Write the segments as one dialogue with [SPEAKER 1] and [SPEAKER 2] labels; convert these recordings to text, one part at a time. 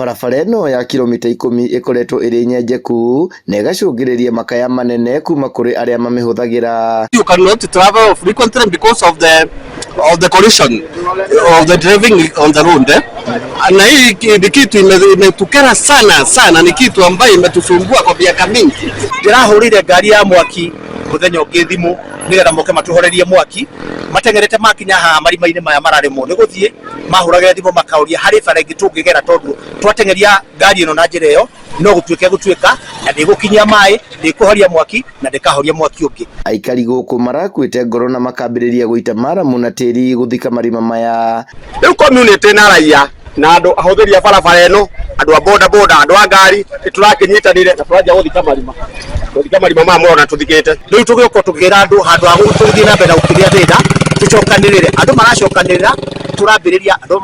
[SPEAKER 1] Barabara ĩno ya kilomita 10 ĩkoretwo ĩrĩ nyenjeku na ĩgacũngĩrĩria makaya manene kuma kũrĩ arĩa mamĩhũthagĩra.
[SPEAKER 2] You cannot travel frequently because of the collision of the driving on the road, eh? Na hii ni kitu imetukera sana sana, ni kitu ambayo imetusumbua kwa miaka mingi.
[SPEAKER 3] Ndĩrahũrĩire ngari ya mwaki mũthenya ũngĩ thimũ nĩgetha moke matũhorerie mwaki mateng'erete makinya haha marima-inĩ maya mararĩmwo nĩ gũthiĩ mahũragĩra thimũ makauria harĩ bara ĩngĩ tũngĩgera, tondũ twateng'eria ngari ĩno na njĩra ĩyo no gũtuĩke gũtuĩka na ndĩgũkinyia maĩ, ndĩkũhoria mwaki na ndĩkahoria mwaki ũngĩ.
[SPEAKER 1] Aikari gũkũ marakuĩte ngoro na makambĩrĩria gũita maramu na tĩri gũthika marima maya.
[SPEAKER 4] Rĩu community na raia na andũ ahũthĩri a barabara ĩno, andũ a boda boda, andũ a ngari, nĩ tũrakĩnyitanire na tũranjia gũthika marima maya mũrona tũthikĩte.
[SPEAKER 3] Rĩu tũgĩũka tũkĩra andũ handũ ha tũgĩthiĩ na mbere na gũkĩria thĩna, tũcokanĩrĩre. Andũ maracokanĩrĩra, tũrambĩrĩria, andũ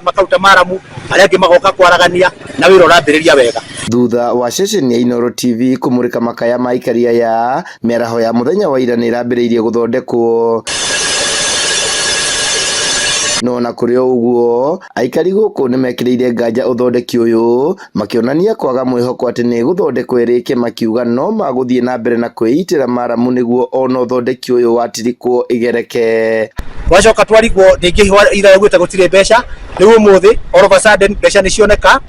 [SPEAKER 3] makaruta maramu, arĩa angĩ magoka kwaragania na wĩra ũrambĩrĩria wega.
[SPEAKER 1] Thutha wa ceceni ya Inooro TV kũmũrĩka makaya ma aikari aya, mĩaraho ya mũthenya wa ira nĩ ĩrambĩrĩirie gũthondekwo. No na kũrĩ o ũguo, aikari gũkũ nĩmekĩrĩire nganja ũthondeki ũyũ, makĩonania kwaga mwĩhoko atĩ nĩ ĩgũthondekwo ĩrĩke, makiuga no magũthiĩ na mbere na kwĩitĩra maramu nĩguo ona ũthondeki ũyũ watirikwo ĩgereke.
[SPEAKER 3] Twacoka twarigwo rĩngĩ ira yaugĩte gũtirĩ mbeca. Rĩu ũmũthĩ all of a sudden mbeca nĩ cioneka,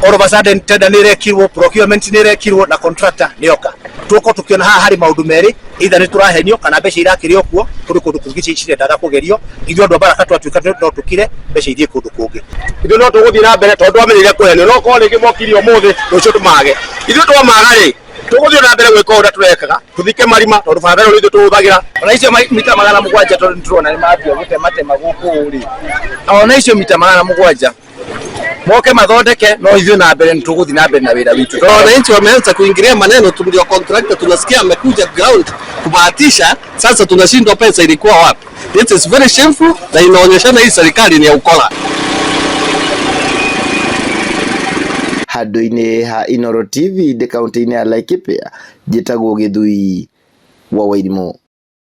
[SPEAKER 3] all of a sudden tender nĩ ĩrekirwo, procurement nĩ ĩrekirwo na contractor nĩ oka. Tũkorwo tũkĩona haha harĩ maũndũ merĩ, either nĩ tũrahenio kana mbeca irakĩrĩ o kuo kũrĩ kũndũ kũngĩ cirendaga kũgerio. Ithuĩ andũ a Baraka twatuĩka no tũkire mbeca ithiĩ kũndũ kũngĩ.
[SPEAKER 4] Ithuĩ no tũgũthiĩ na mbere tondũ twamenyire kũhenio, no korwo rĩngĩ mokire ũmũthĩ, rũciũ tũmage. Ithuĩ twamaga rĩ, tũgũthiĩ na mbere gwĩka ũrĩa tũrekaga, tũthike marima tondũ barabara ĩno nĩ ithuĩ tũhũthagĩra.
[SPEAKER 3] Ona icio mita 700, tondũ nĩtũrona nĩ mambia gũtematema gũkũ rĩ, ona icio mita 700 moke mathondeke, no ithuĩ na mbere nĩ tũgũthiĩ na mbere na wĩra witũ.
[SPEAKER 2] Wananchi wameanza kuingilia maneno tu, ndio contractor tunasikia amekuja ground kubahatisha. Sasa tunashindwa pesa ilikuwa wapi? It is very shameful na inaonyeshana hii serikali ni ya ukora.
[SPEAKER 1] Handũ-inĩ ha Inooro TV ndĩ kaunti-inĩ ya Laikipia, njĩtagwo Gĩthui wa Wairimũ.